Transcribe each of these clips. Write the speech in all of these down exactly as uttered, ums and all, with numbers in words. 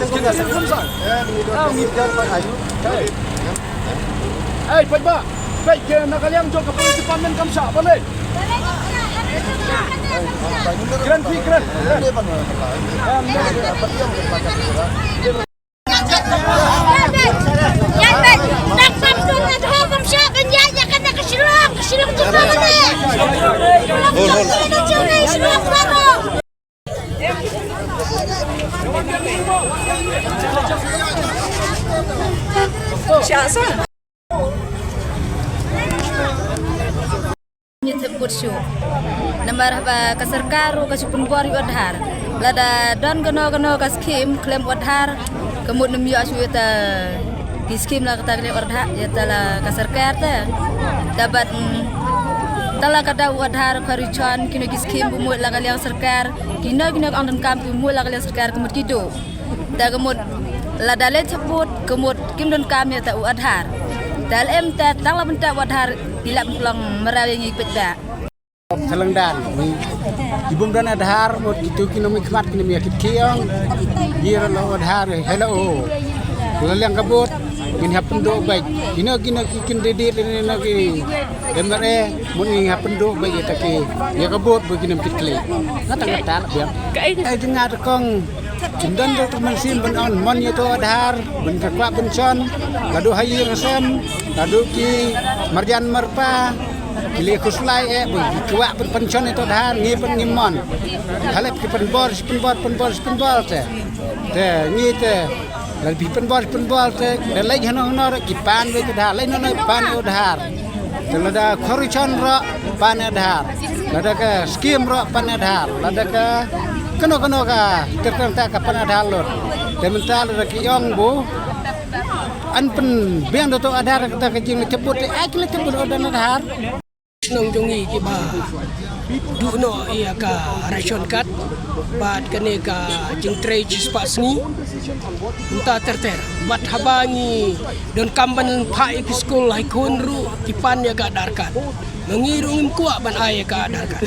Hey, peit ba, peit ke na ka liang jong ka police department kam shah ban leh. Kren phi, kren. Ngi thep kut shuh. Namar haba ka sorkar ruh ka shu pynbor ïa u Aadhaar. Lada don kano kano ka skim khlem u Aadhaar, ka mut nym ïoh shuh ïa ta ki skim la kata ka liang u Aadhaar, ïa ta la ka sorkar te. Te bad, mm, ta la ka daw u Aadhaar ka ri chon kino ki skim bu mut la ka liang sorkar, kino kino ka ong donkam ki mut la ka liang sorkar ka mut ki duh. Te ka mut lada leit ha booth ka mut kim donkam ïa ta u Aadhaar. Te lem te tang la bynta u Aadhaar ki lah ban pynlong mraw ïa ngi peit ba. Thalang dan ki bym don Aadhaar mut kitu ki nongmihkhmat ki nongmihkhmat ki ong. Ïa la u Aadhaar hela o. La liang ka booth ngin hap pynduh beit. Kino kino ki candidate ne na ki M L A mut ngi hap pynduh beit ïa ta ki ïa ka booth ba ki nongmihkhmat ki. Nga tang kata la biang. Ka ai jingngeit kong Kim don ruh ka mynsiem ban ong mon ïa uto u Aadhaar, ban ka kwah pynshon, la duh ha ïing ha sem, la duh ki marjan marpa, ki leh khuslai eh, ba ki kwah ban pynshon ïa uto u Aadhaar, ngi pyn ngi mon. Halep ki pynbor, shi pynbor, pynbor, shi pynbor te. Te ngi te, la phi pynbor, shi pynbor te, da leit hano hano ruh ki pan beit u Aadhaar, leit hano hano pan u Aadhaar. Te lada ka ri chon ruh pan Aadhaar. Lada ka skim ruh pan Aadhaar. Lada ka kano kano ka ter ter ta ka pan Aadhaar lut. Te mynta lada ki ong ba yn pynbiang da uto u Aadhaar kata ka jingleit ha booth te ai ki leit ha booth da uto u Aadhaar. Nong jong ngi kiba duh noh ïa ka ration card bad kane ka jingtrei shispah sngi. Mynta ter ter bad haba ngi donkam ban phah ïa ki skul ha ki khun ruh ki pan ïa ka Aadhaar card. Ma ngi ruh ngim kwah ban ai ïa ka Aadhaar card.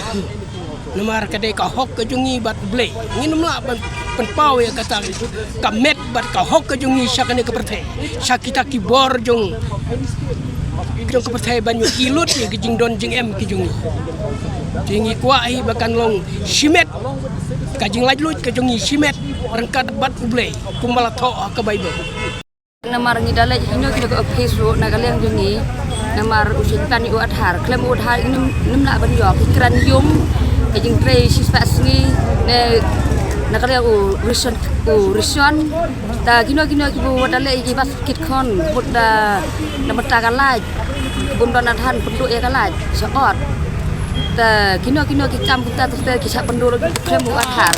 Namar ka dei ka hok ka jong ngi bad U Blei. Ngin ym lah ban pynpaw ïa kata ka met bad ka hok ka jong ngi sha kane ka pyrthei. Sha kita ki bor jong jong ka pyrthei ban ïohi lut ïa ka jingdon jingem ki jong ngi. Te ngi kwah hi ba kan long shimet ka jinglaitluid ka jong ngi shimet ryngkat bad U Blei kumba la thoh ha ka Baibl. Namar ngi da leit hino kino ka ophis ruh na ka liang jong ngi. Namar u shu pan ïa u Aadhaar khlem u Aadhaar ngim ngim lah ban ïoh ki kren ïung ka jingtrei shispah sngi ne na ka liang u ration u ration. Ta kino kino kiba wat da leh ïa ki bas kit khon bud da na bynta ka lait. Bun don Aadhaar pynduh ïa ka lait sha ot. Ta kino kino ki kam bynta tu te ki shah pynduh khlem u Aadhaar.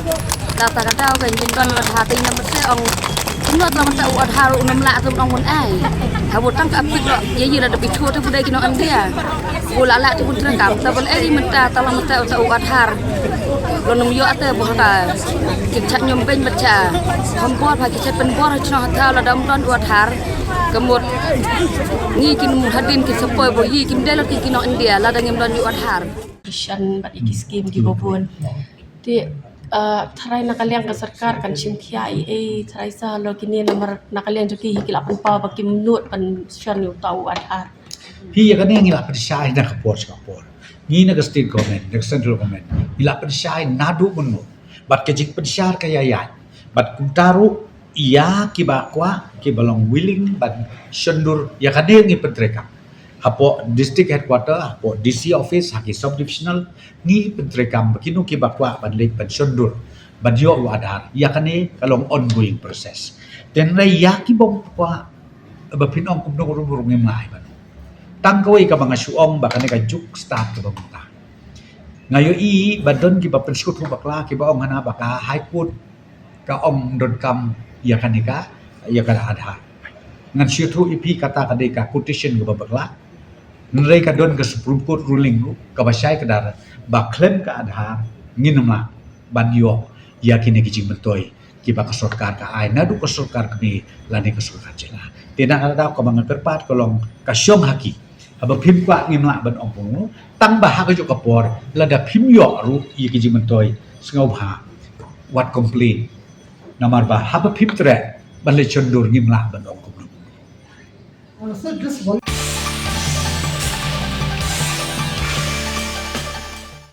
Ta ta ka daw ka jin don Aadhaar te ngam se ong Kumno tang mynta u Aadhaar u nam lah te ban ong ban ai. Haba tang ka apik lo, ïa ïa la da bithu te budai ki nong India. U lah lah te bun treikam, ta ban ai mynta tang mynta u Aadhaar. Lo nam ïoh te bu hata. Ki chat ñiom beiñ bat cha. Hom bor ha ki chat pynbor ha chnong hata la dam don u Aadhaar. Ka mut ngi kin hadien kin sa poi bo ïa kin dei lo ki ki nong India la da ngim don u Aadhaar. Ki shan bad ïa ki skim ki ba bun. Te, uh, tharai na ka liang ka sorkar kan shim khia ei ei, tharai sa lo kine namar na ka liang jong ki hi ki la pynpaw ba kim nud ban shon ïa uta u Aadhaar. Hi ïa kane ngi la pynshai na ka por sha ka por. Ngi na ka state government, na ka central government, ngi la pynshai naduh mynno. Bad ka jingpynshai ka ïaid. Bad kumta ruh ïa kiba kwah, kiba long willing ban shondur ïa kane ngi pyntreikam. Hapoh district headquarter, hapoh D C office, ha ki subdivisional, ngi pyntreikam ba kino kiba kwah ban leit ban shondur ban ïoh u Aadhaar. Ïa kane ka long ongoing process. Te hynrei ïa kiba kwah ba phin ong kumno ruh ruh ngim lah ban. Tang kawei kaba nga shu ong ba kane ka juk start kaba mynta. Nga ïohi ba don kiba pynsngewthuh bakla kiba ong hana ba ka High Court ka ong donkam ïa kane ka, ïa ka Aadhaar. Ngan shu ïathuh ïa phi kata ka dei ka quotation kaba bakla. Hynrei ka don ka Supreme Court ruling ruh kaba shai kdar ba khlem ka Aadhaar ngin ym lah ban ïoh ïa kine ki jingmyntoi kiba ka sorkar ka ai naduh ka sorkar kmie lane ka sorkar jylla. Te na kata daw kaba nga kyrpad ka long ka shong ha ki. Haba phim kwah ngim lah ban ong kumno, tang ba ha kajuh ka por lada phim ïoh ruh ïa ki jingmyntoi, sngewbha wat complain. Namar ba haba phim treh ban leit shondur ngim lah ban ong kumno.